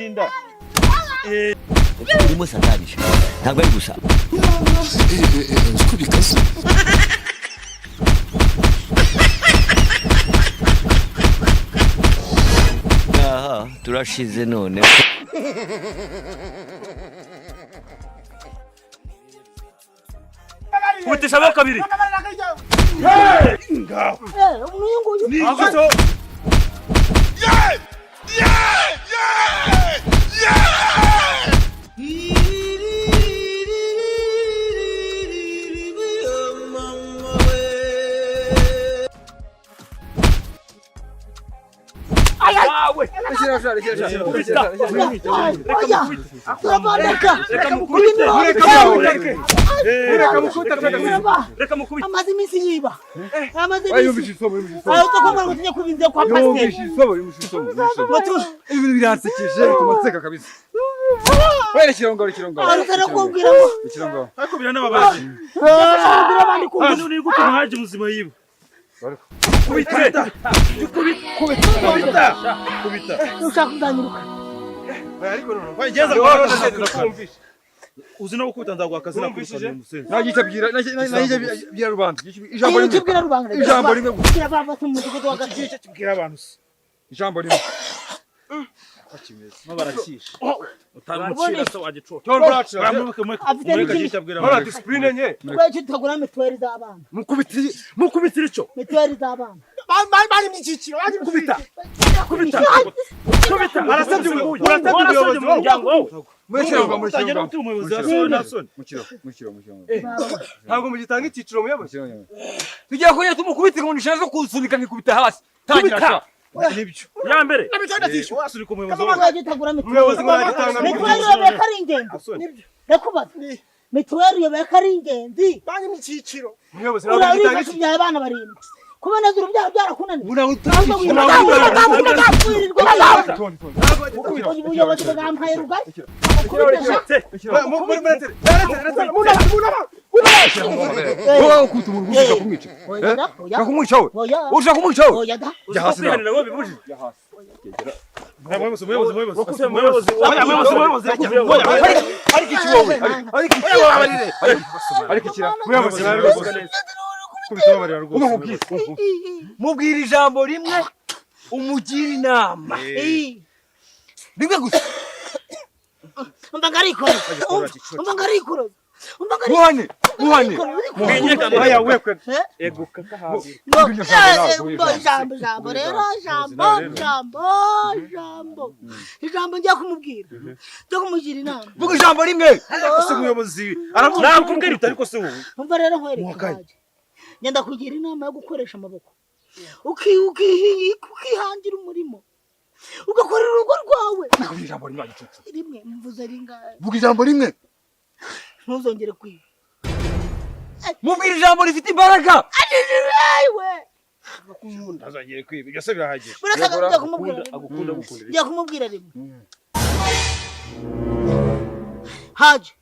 Rinda. Urimo satani ntabwo ari gusa. Uko bikaze. Aha turashize none. Kubitisha amaboko abiri. Uyu nguyu. Ni igito. Oya, turaboneka. Reka mukubite. Reka mukubite. Turaba. Reka mukubite. Amaze iminsi yiba, amaze iminsi Yumvise isomo, yumvise isomo. Aho kumbwira ngo tujye kubinze kwa pasiteri. Yumvise isomo, yumvise isomo, yumvise isomo. Ngo Ibintu biransekeje bituma nseka kabisa. Werekera aho ngaho, rekera aho ngaho. Arutse no kumbwira ngo Rekera aho ngaho. Ariko biranababaje. kubwira abandi kumva. Hano ni gute muhaje muzima yiba? Kubita. Kubita. Kubita. Ushaka kuzanyiruka. Wegeza kwa uzi no gukubita, nzaguha akazi nakwirukana umusenzi. Nagiye bwira, nagiye bwira rubanda. Ijambo rimwe. Kibwira rubanga. Ijambo rimwe gusa. Kibwira bava mu mudugudu wa Gatsibo. Icyo kibwira abantu se? Ijambo rimwe. Barakisha. Utamucira se wagicuka. Afite n'ikindi. Hora discipline nke. Twese tutagura mituweli z'abana. Mukubitire, Mukubitira icyo. Mituweli z'abana. Bari mu cyiciro bari mu Kubita. Kubita. Kubita. Arasabye umuyobozi. Urasabye umuyobozi w'umuryango wowe. Murekere aho ngaho, murekere Utangira aho gute ngaho. umuyobozi wa soni na soni? Mukiro, mukiro, mukiro. Ntabwo mugitanga icyiciro muyobozi. Mukiro. Tugiye kongera tumukubite ngo nishaje kusunika nkikubita hasi. Tangira sha. Nibyo. Ya mbere. Wasunika umuyobozi wowe. Twese tutagura mituweli. Umuyobozi ngo aragitanga. Mituweli yoboye ko ari ingenzi. Ndakubaza, mituweli yoboye ko ari ingenzi. Bari mu cyiciro muyobozi, ntabwo mugitanga Urabifasha icyiciro. ubyaye abana barindwi, kuboneza urubyaro byarakunaniye. Ubuyobozi bwampaye rugari. Wowe ukubita umuntu ushaka kumwica. Ushaka kumwica wowe? Ushaka kumwica wowe? Oya da. Jya hasi nawe. Kwihanira wowe bibujije. Muyobozi, muyobozi, muyobozi. Muyobozi, muyobozi, muyobozi. Ariko iki wowe? Ariko iki? Ariko iki? Muyobozi nawe rwose kubita babarira rwose. Umubwire. Mubwira ijambo rimwe, umugira inama rimwe gusa. Umva ngarikoroza, umva ngarikoroza, umva. Muhane, muhane. Aya wekwe. Eguka kahabi. Ijambo, ijambo rero, ijambo, ijambo, ijambo, ijambo ngiye kumubwira ryo kumugira inama. Vuga ijambo rimwe. Ariko se umuyobozi aravuga nakubwira ariko se wowe. Umva rero nkwereke. Muhakaye. Haje ngenda kugira inama yo gukoresha amaboko, ukihangira umurimo, ugakorera urugo rwawe. Vuga ijambo rimwe wagicucu. Rimwe mvuze ringahe? Vuga ijambo rimwe. Ntuzongere kwiba. Mubwira ijambo rifite imbaraga. Ayiwe. Ntazongere kwiba. Ibyo se birahagije? Burasa njya kumubwira rimwe. Agukunda, agukunda. Njya kumubwira rimwe. Haje.